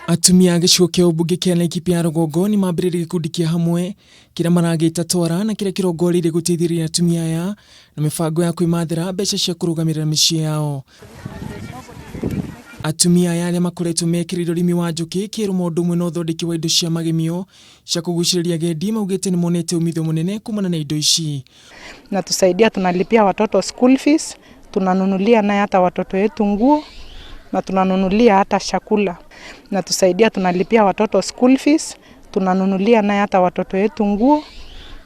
Atumia a gĩcigo kĩa ũmbunge kĩa Laikipia ya rũgongo nĩ mambĩrĩirie gĩkundi kĩa hamwe kĩrĩa maragĩta Twara na kĩrĩa kĩrongoreirie gũteithĩrĩria atumia aya na mĩbango ya kwĩmathĩra mbeca cia kũrũgamĩrĩra mĩciĩ yao. Atumia aya arĩa makoretwo mekĩrĩire ũrĩmi wa njũkĩ, kĩrũma ũndũ ũmwe na ũthondeki wa indo cia magemio cia kũgucĩrĩria agendi maugĩte nĩ monete umithio mũnene kumana na indo ici. Natusaidia, tunalipia watoto school fees, tunanunulia naye hata watoto wetu nguo na tunanunulia hata chakula. Natusaidia, tunalipia watoto school fees, tunanunulia naye hata watoto wetu nguo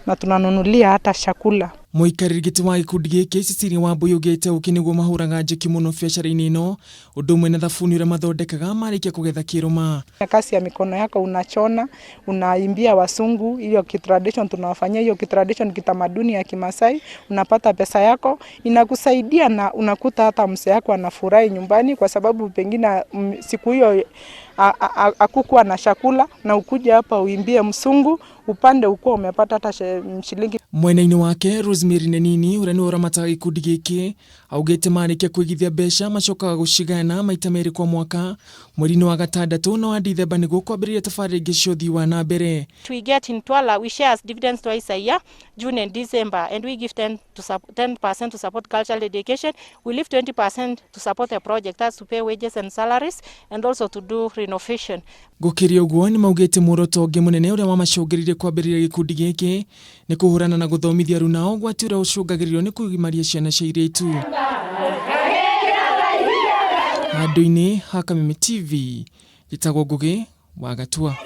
na tunanunulia hata chakula. Mũikarĩri gĩtĩ wa gĩkundi gĩkĩ Cecilia Wambui augĩte ũkĩ nĩguo mahũraga njeki mũno biacara-inĩ ĩno ũndũ ũmwe na thabuni ũrĩa mathondekaga marĩkia kũgetha kĩrũma. Kazi ya mikono yako unachona, unaimbia wasungu, hiyo kitradition tunawafanyia hiyo kitradition kitamaduni ya Kimasai, unapata pesa yako inakusaidia, na unakuta hata mzee yako anafurahi nyumbani, kwa sababu pengine siku hiyo hakukuwa na chakula, na ukuja hapa uimbie msungu upande ukuwa umepata hata shilingi. Mwena-inĩ wake Rosemary Nenini ũrĩa nĩwe ũramataga gĩkundi gĩkĩ augĩte marĩkia kũigithia mbeca macokaga gũcigayana maita merĩ kwa mwaka mweri-inĩ wa gatandatũ na wa Dithemba nĩguo kwambĩrĩria tabarĩra ingĩ cia ũthii wa na mbere. We get in Twala, we share as dividends twice a year, June and December, and we give 10 to 10% to support cultural education. We leave 20% to support the project, that's to pay wages and salaries, and also to do renovation. Gũkĩria ũguo nĩ maugĩte muoroto ũngĩ mũnene ũrĩa wamacũngĩrĩirie kwambĩrĩria gĩkundi gĩkĩ nĩ kũhũrana na gũthomithia aruna ũgwati ũrĩa ũcũngagĩrĩrio nĩ kũgimaria ciana cia airĩtu. Handũ-inĩ ha Kameme TV, njĩtagwo Ngũgĩ wa Gatua.